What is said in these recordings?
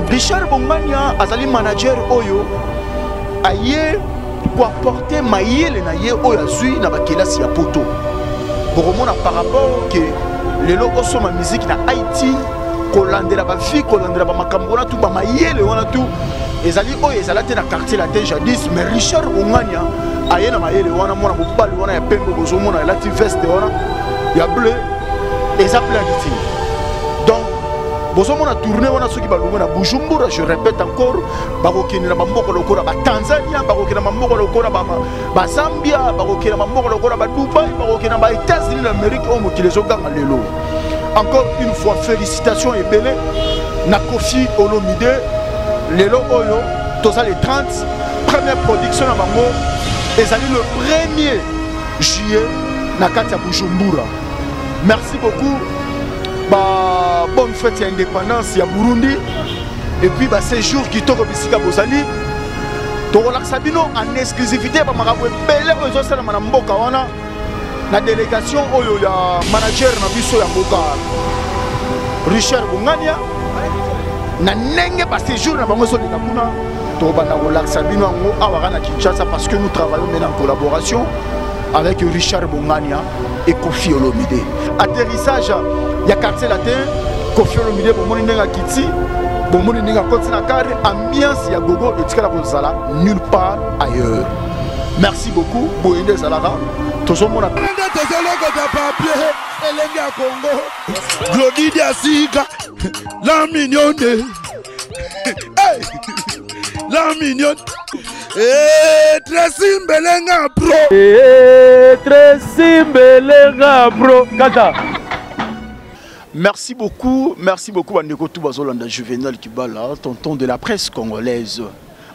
Richard Bongania azali manager oyo aye koaporte mayele na ye oyo azwi na bakelasi ya poto. Bokomona par rapport ke lelo osoma musique na IT, kolandela bafi, kolandela bamakambo wana tu, bamayele wana tu ezali oyo ezala te na quartier latin jadis. Mais Richard Bongania aye na mayele wana, mwana mobali wana ya pembe bozomona elati veste wana ya bleu, eza blague te. Donc bozomona tournée wana soki balongwe na Bujumbura, je répète encore, bakokende na bamboka lokola batanzania, bakokende na bamboka lokola bazambia, bakokende na bamboka lokola badubai, bakokende na baétats-unis d'Amérique oyo mokili ezoganga lelo. Encore une fois, félicitations ebele na Koffi Olomide. Lelo oyo toza le 30, première production na bango ezali le 1er juillet na kati ya Bujumbura. Merci beaucoup, ba bonne fête ya indépendance ya Burundi et puis ba séjour kitoko bisika bozali. Tokolakisa bino en exclusivité ba makambo ebele oyo ezosalama na mboka wana na délégation oyo ya manager na biso ya mboka Richard Bongania, na ndenge ba séjour na bango ezoleka kuna. Tokobanda kolakisa bino yango awa kaka na Kinshasa, parce que nous travaillons maintenant en collaboration avec Richard Bongania et Koffi Olomide. Atterrissage ya quartier latin, Koffi Olomide bomoni ndenge akiti, bomoni ndenge akoti na carré, ambiance ya gogo etikala kozala nulle part ailleurs. Merci beaucoup, boye nde ezalaka, tozomona nde tozolokota papier elenge ya Congo. Glodi Diasika, la mignonne. Hey! La mignonne. Eh, Tracy Mbelenga bro. Eh, Tracy Mbelenga bro. Kata. Merci beaucoup, merci beaucoup bandeko tout bazolanda Juvenal Kibala, tonton de la presse congolaise.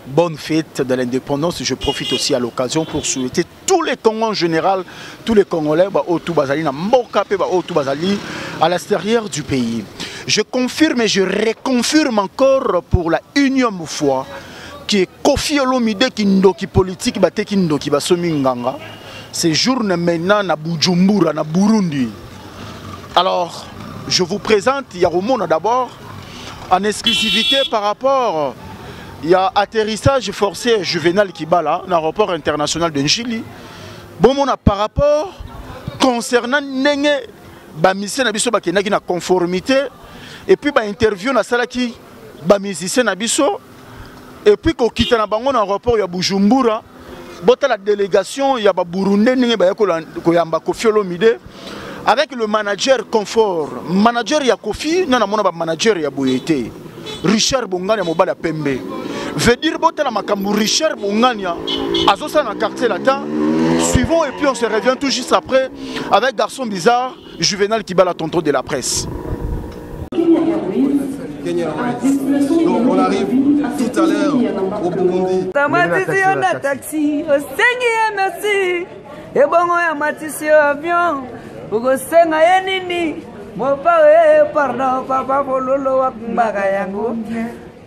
Bonne fête de l'indépendance. Je profite aussi à l'occasion pour souhaiter tous les Congolais en général, tous les Congolais, bah, au tout bazali na mboka pe, bah, au tout bazali à l'extérieur du pays. Je confirme et je reconfirme encore pour la unième fois qui est Koffi Olomide qui ndoki politique ba te ki ndoki ba somi nganga séjourne maintenant na Bujumbura na Burundi. Alors, je vous présente Yaromona d'abord en exclusivité par rapport il y a atterrissage forcé Juvenal Kibala dans l'aéroport international de Ndjili. Bon, mon par rapport concernant ndenge ba musicien na biso bakendaki na conformité et puis ba interview na salaki ba musicien na biso et puis kokita na bango na aéroport ya Bujumbura, bota la délégation ya ba Burundais ndenge ba koyamba Koffi Olomide avec le manager Confort. Manager ya Koffi, na mona ba manager ya Boyete. Richard Bongania mobali ya pembe. Veut dire bota la makambo Richard Bongania azosa na quartier latin. Suivons et puis on se revient tout juste après avec Garçon Bizarre, Juvenal Kibala, tonton de la presse. Kenya Airways. Donc on arrive tout à l'heure au Burundi. Tamatisi yo na taxi, osengi ye merci. Ebongo ya matisi yo avion, okosenga ye nini? Mopao ye pardon, papa bololo wa kumbaka yango.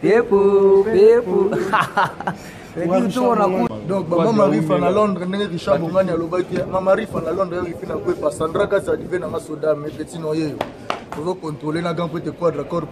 Pepu, pepu. Donc mama Marifa na Londres ndenge Richard Bongani alobaki, mama Marifa na Londres rifi na kwepa Sandra Kasi adive na nga soda mais petit no yeyo. Tozo contrôler na grand prêtre quadra corps.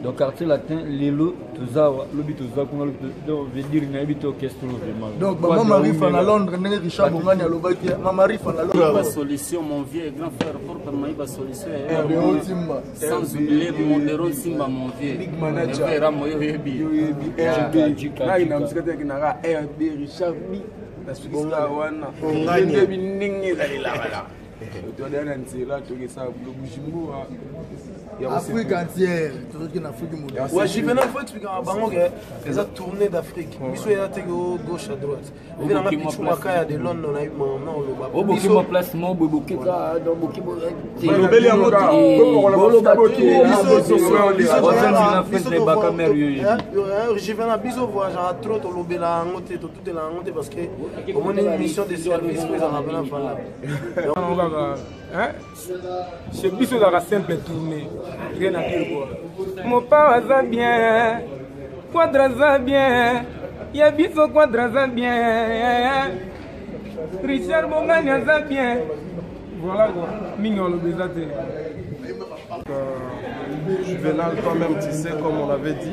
Donc quartier latin lelo tozawa lobi toza kuna lobi donc veut dire na yebi to orchestre vraiment. Donc mama Marifa na Londres ndenge Richard Bongani alobaki, mama Marifa na Londres. Ba solution mon vieux grand frère pour permettre ba solution. Modero Simba. Sans oublier Modero Simba mon vieux. Big manager. Era moyo yebi. Yo yebi. RB. Ngai na musika te na RB Richard B. Na sukisa wana. Ndenge ndenge ezalelaka la. Toda na nzela tokesa Bujumbura. Afrique entière, tozoki na Afrique mondiale. Ouais, Juvenal, faut expliquer à bango que eza tournée d'Afrique. Biso ya te go gauche à droite. Ve na Pichu Makaya de London na maman oloba. Oboki mo place mo boye boki ka donc boki bo. Lobeli yango Boloba biso baka mère yo yebi. Juvenal biso voyagera trop tolobela yango te totutela yango te parce que omoni mission de service oyo ezalaka mpena valable. Kaka, hein? Chez biso ezalaka simple tournée. Rien à dire quoi. Mopao aza bien, Quadra aza bien, ya biso Quadra aza bien. Richard Bongani aza bien. Voilà quoi. Mingi oloba eza te. Juvenal, toi-même, tu sais, comme on avait dit,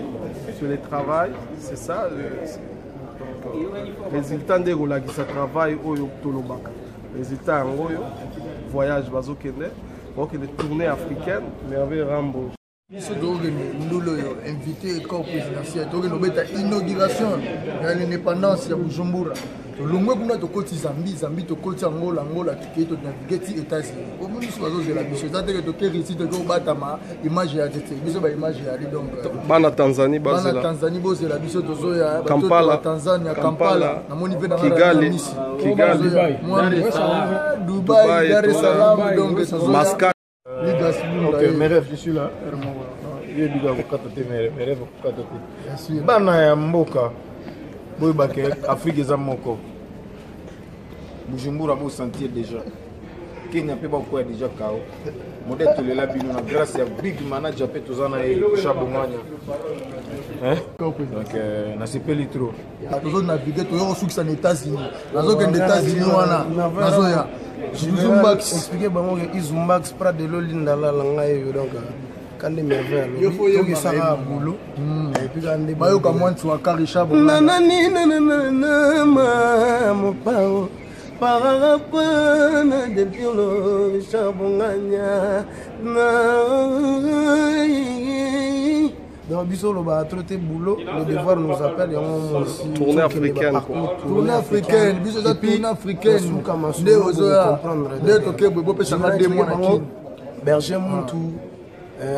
sur le travail, c'est ça. Donc, résultat nde kolakisa travail oyo tolobaka. Résultat yango oyo, voyage bazokende, bakokende tournée africaine, Merveille Rambo. Biso tokokende ndula oyo invité corps présidentiel, tokokende kobeta inauguration ya l'indépendance ya Bujumbura. Tolongwe kuna tokoti Zambie, Zambie tokoti Angola, Angola tokei tonavigue ti États-Unis. Omo biso bazozela biso, eza teke toke Russie toke kobatama image ya tete, biso ba image ya ali donc. Bana Tanzanie bazela. Bana Tanzanie bozela biso tozoya, Kampala, ya Tanzania, Kampala, namoni mpe na Kigali, Kigali, Dubai, Dar es Salaam, donc tozoya. Maskat. Ligas Lunda. Ok, mes rêves, je suis là. Yo bika kokata te mes rêves kokata te. Bana ya mboka boyeba ke Afrique eza moko. Bujumbura bo sentir déjà. Kenya mpe bakoya déjà kao. Modèle tolela bino na grâce ya big manager mpe toza na ye Chabonganya. Hein? Donc euh, nasepeli trop. Tozo navigue toyo kosukisa na États-Unis. Nazokende États-Unis wana. Nazoya. Zumbax. Expliquer bango ke Izumbax Prat de l'Olinda la ngai yo donc kande merveille alobi tokesaka boulot et puis kande bayoka mwa ntswaka Richard nanani nanana mopao pararapana del piolo Richard Bonganya na. Donc biso olobaka trop te boulot, le devoir nous appelle yango mosi. Tournée africaine quoi. Tournée africaine, biso eza tournée africaine. Nde ozoya nde tokebwe bopesanga 2 mois na Kini. Berger Muntu,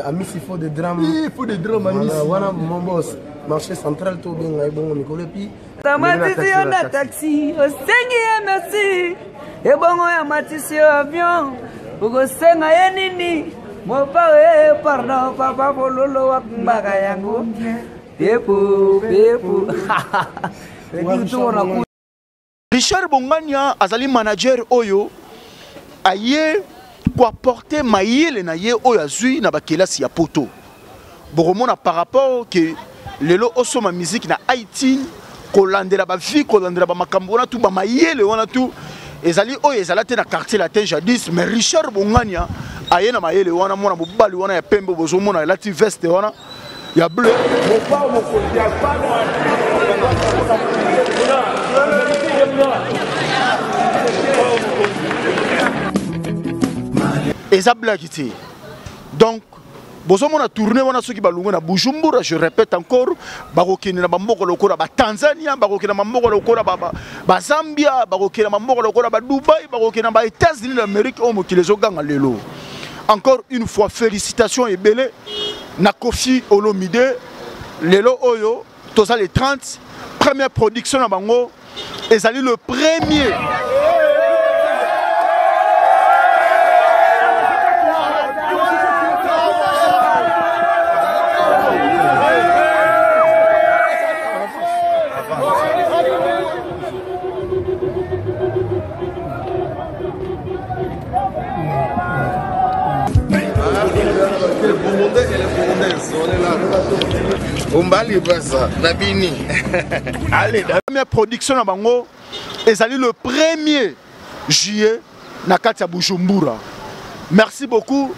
Amisi faut de drame. Il faut de drame Amisi. Wana mon boss, marché central to benga ebongo mikolo et puis Amatisi yo na taxi, osengi ye merci. Ebongo ya matisi yo avion, okosenga ye nini? Mopao ye pardon, papa bololo wakumbaka yango. Pepu, pepu. Richard Bongania azali manager oyo aye koapporter mayele na ye oyo azwi na bakelasi ya poto. Bokomona par rapport ke lelo osoma musique na iTunes, kolandela ba vie, kolandela ba makambo wana tout, ba mayele wana tout ezali oyo ezala te na quartier latin jadis, mais Richard Bongania aye na mayele wana, mwana mobali wana ya pembe bozomona elati veste wana ya bleu. Eza blague te. Donc bozomona tournée wana soki balongwe na Bujumbura, je répète encore, bakokende na bamboka lokola ba Tanzania, bakokende na bamboka lokola ba Zambia, bakokende na bamboka lokola ba Dubaï, bakokende na ba États-Unis d'Amérique oyo mokili ezoganga lelo. Encore une fois, félicitations ebele na Koffi Olomide. Lelo oyo toza le 30, première production na bango ezali le premier. Les Burundais et les Burundaises, on est là. Ombali Baza, Nabini. Allez, la première production na bango ezali le 1er juillet na kati ya Bujumbura. Merci beaucoup.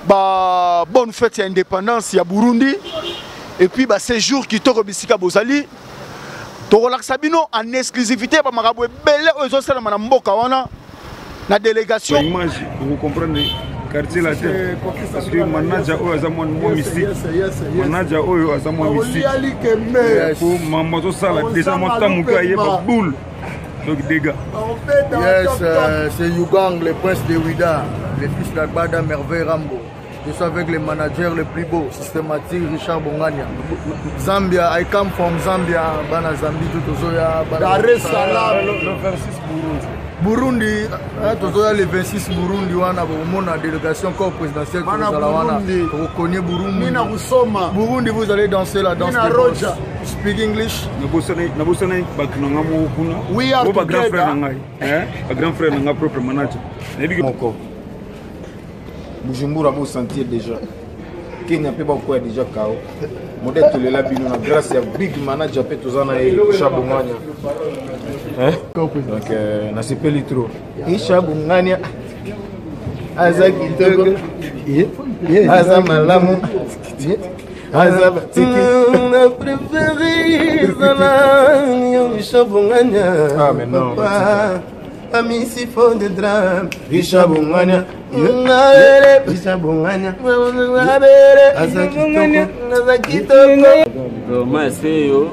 Ba bonne fête ya indépendance ya Burundi et puis ba séjour kitoko bisika bozali. Tokolakisa bino en exclusivité ba makambo ebele oyo ezosalama na mboka wana na délégation. Image, vous comprenez quartier latin parce que manager oyo aza mwa mystique, manager oyo aza mwa mystique po mambo azosala déjà mwa ntango moke ayeba boule donc dégâts. Yes, c'est Yugang, le prince de Ouida, le fils d'Agbada Merveille Rambo. Je suis avec le manager le plus beau, systématique, Richard Bongania. Zambia, I come from Zambia, Bana Zambie, tout Ozoya, Bana Dar es Salaam. Le 26 Burundi. Burundi, hein, tozoya le 26 Burundi wana bomona délégation corps présidentiel Bana tozala wana. Burundi. Reconnaît Burundi. Nina Kusoma. Burundi, vous allez danser la danse Nina des boss. Roja. Speak English. Nabosana bato na nga moko kuna. We are Bo ba grand frère together. na ngai, hein? Ba grand frère na nga propre manager. Nayebi ke Moko. Bujumbura bo sentir déjà. Kenya mpe bakoya déjà kao modèle tolela bino na grâce ya big manager mpe toza na ye Richard Bongania. Donc euh, nasepeli trop. Richard Bongania aza kitoko, aza malamu, aza batiki na préféré ezala yo Richard Bongania. Ah, mais non, papa. Amisi fond de drame. Richard Bongania. Richard Bongania. Aza kitoko. Aza kitoko. Ma ese yo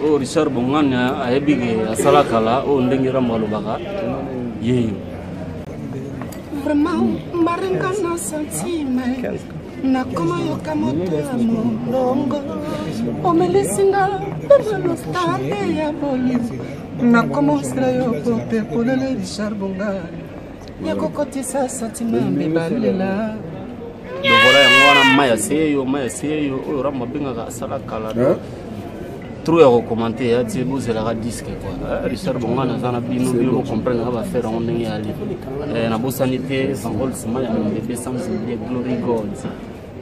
oyo Richard Bongania ayebi ke asala kala oyo ndenge Rambo alobaka yeyo. Vraiment mbarenga na sentime nakoma yoka moto ya molongo omelisinga pema lostande ya bolingo nakomosela yo porte polele Richard Bongani ya kokotisa sentiment mibalela. Donc voilà, yango wana mai ya seyo, mai ya seyo oyo Rambo abengaka asala kala. Trop ya kokomante ya tie, bozelaka disque quoi. Richard Bongani aza na bino, bino bocomprendre ka bafere yango ndenge yali. Nabosani te Vangol Sima ya Mondebe, sans oublier Glory Gods.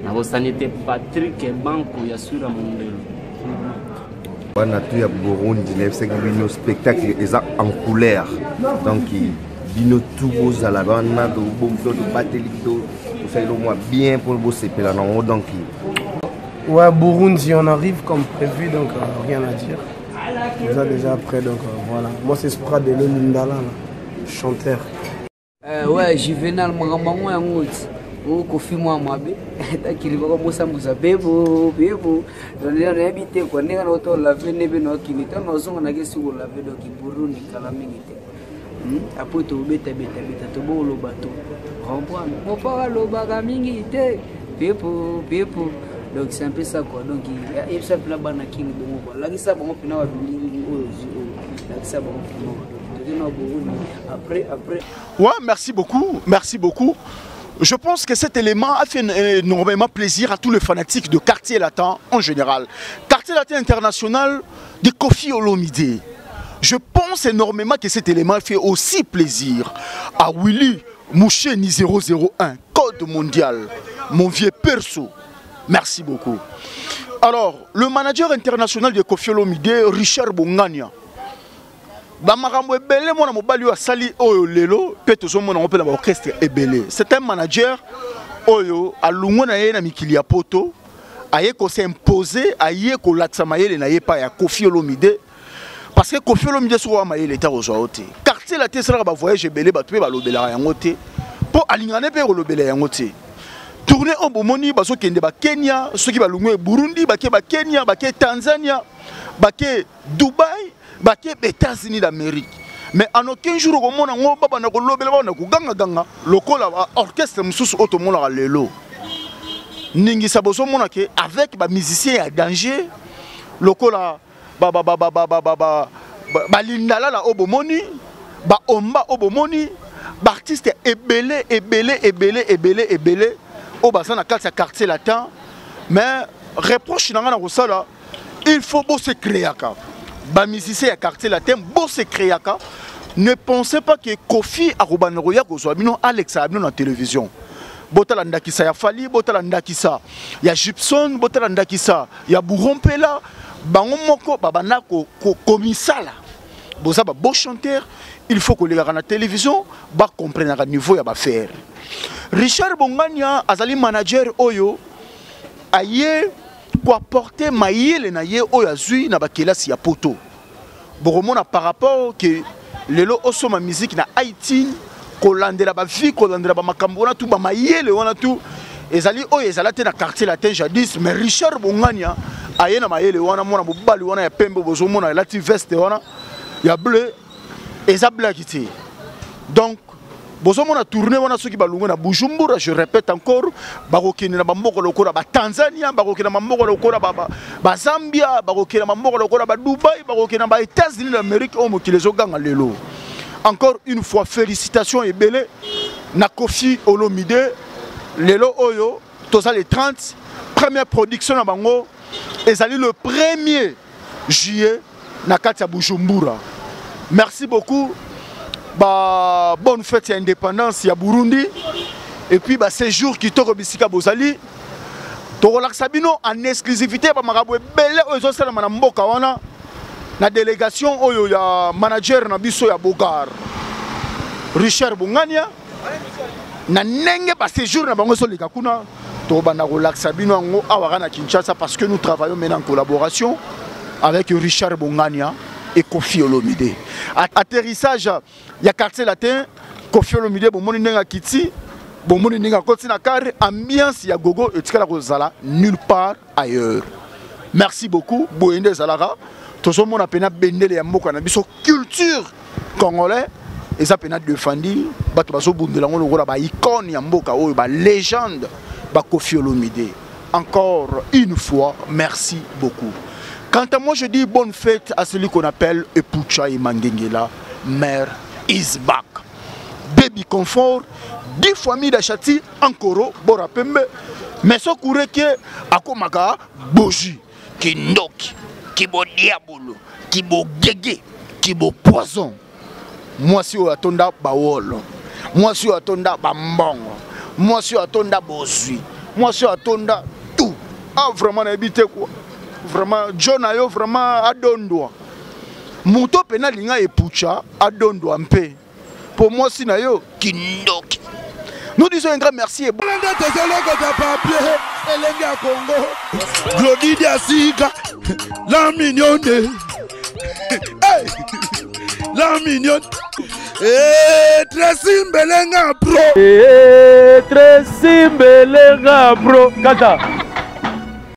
Nabosani te Patrick Banko ya Sura Mondelo. Bana tu ya Burundi, nayebisaki bino spectacle eza en couleur, donc bino tu bozala wana, tobateli tosaleli mwa bien mpo bosepela nango donc. Ouais, Burundi, on arrive comme prévu, donc euh, rien à dire. Vous êtes déjà prêt, donc euh, voilà. Moi, c'est Spra de Lindala, là, chanteur. Ouais, Juvenal, makambo yango yango ti okofi mwa mabe takili bako mosambusa bebo bebo nayebi te kua ndenge na otolave nde mpe naokende ntango nazonga nake soki olave donc Burundi kala mingi te. Apres tobetabetabeta toboloba to comprendre mopaka alobaka mingi te pepo pepo, donc c'est un peu ça quoi. Donc yebisa mpena bana Kini bongo quoi, lakisa bango mpena babilingi oyo ozwi oyo, lakisa bango mpena toke na Burundi après après. Ouais, merci beaucoup, merci beaucoup. Je pense que cet élément a fait énormément plaisir à tous les fanatiques de Quartier Latin en général. Quartier Latin International de Koffi Olomide. Je pense énormément que cet élément fait aussi plaisir à Willy Moucheni 001, code mondial, mon vieux perso. Merci beaucoup. Alors, le manager international de Koffi Olomide, Richard Bongania, bamakambo ebele mwana mobali oyo asali oyo lelo mpe tozomona yango mpe na baorchestre ebele. C'est un manager oyo alungwe na ye na mikili ya poto, aye kos'impose, aye kolakisa mayele na ye epai ya Koffi Olomide, parce que Koffi Olomide soki oya mayele te akozwa yo te. Quartier la te esalaka bavoyage ebele, bato mpe balobelaka yango te mpo alingana mpe kolobela yango te. Tourne oyo bomoni bazokende bakenya, soki balungwe Burundi bake bakenya, bake Tanzania, bake Dubai, bake États-Unis d'Amérique, mais en aucun jour okomona yango babanda kolobela, babanda kogangaganga lokola orchestre mosusu oyo tomonaka lelo. Ningisa bozomona ke avec bamusicien ya danger lokola balindalala oyo bomoni, baomba oyo bomoni, baartiste ebele ebele ebele ebele ebele oyo baza na kati ya Quartier Latin. Mais reproche na ngai na kosala, il faut bose créaka bamusicien ya Quartier Latin, bose créaka. Ne pensez pas que Koffi akobanda koya kozwa bino, alexaka bino na télévision. Botala ndakisa ya Fally, botala ndakisa ya Gibson, botala ndakisa ya Burompela, bango moko babanda komisala. Boza ba beau chanteur, il faut kolekaka na télévision, bacomprenaka niveau ya bafere. Richard Bongania azali manager oyo aye koapporte mayele na ye oyo azwi na bakelasi ya poto. Bokomona par rapport ke lelo osoma musique na iTunes, kolandela bavie, kolandela bamakambo wana tu, bamayele wana tu ezali oyo ezala te na Quartier Latin jadis. Mais Richard Bongania aye na mayele wana, mwana mobali wana ya pembe bozomona elati veste wana ya bleu, eza blaki te. Donc bozomona tourne wana, soki balongwe na Bujumbura, je répète encore, bakokende na bamboka lokola batanzania, bakokende na bamboka lokola bazambia, bakokende na bamboka lokola badubai, bakokende na baétats-unis d'Amérique oyo mokili ezoganga lelo. Encore une fois, félicitations ebele na Koffi Olomide. Lelo oyo toza le 30, première production na bango ezali le 1er juillet na kati ya Bujumbura. Merci beaucoup, ba bonne fête ya indépendance ya Burundi et puis ba séjour kitoko bisika bozali. Tokolakisa bino en exclusivité ba makambo ebele oyo ezosalema na mboka wana na délégation oyo ya manager na biso ya Bogar Richard Bongania na ndenge ba séjour na bango ezoleka kuna tokobanda kolakisa bino yango awa kaka na Kinshasa parce que nous travaillons maintenant en collaboration avec Richard Bongania et Koffi Olomide. Atterrissage ya quartier latin Koffi Olomide bomoni ndenge akiti bomoni ndenge akoti na carré ambiance ya gogo etikala kozala nulle part ailleurs. Merci beaucoup boye nde ezalaka tozomona mpena bendele ya mboka na biso culture congolais eza mpena defendi bato bazobundela yango lokola baicone ya mboka oyo balégende bakofi Olomide. Encore une fois, merci beaucoup. Quant à moi, je dis bonne fête à celui qu'on appelle Epucha et Mangengela, mère is back. Baby Confort, 10 fois mis d'achati, encore, Bora Pembe, mais ce courrier qui est à Komaka, Boji, Kindoki, Kibo Diabolo, Kibo Gege, Kibo Poison. Mwasi oyo atonda bawolo, mwasi oyo atonda bambongo, mwasi oyo atonda bozwi, mwasi oyo atonda tout. Ah, vraiment nayebi te quoi. Vraiment, John ayo vraiment adondwa. Moto mpe nalinga epucha adondwa mpe. Po mwasi na yo kindoki. Nous disons un grand merci et bon. Papier elenge ya Congo Glody Diasika la mignonne hey! La mignonne hey, Tracy Mbelenga bro hey, Tracy Mbelenga bro kaka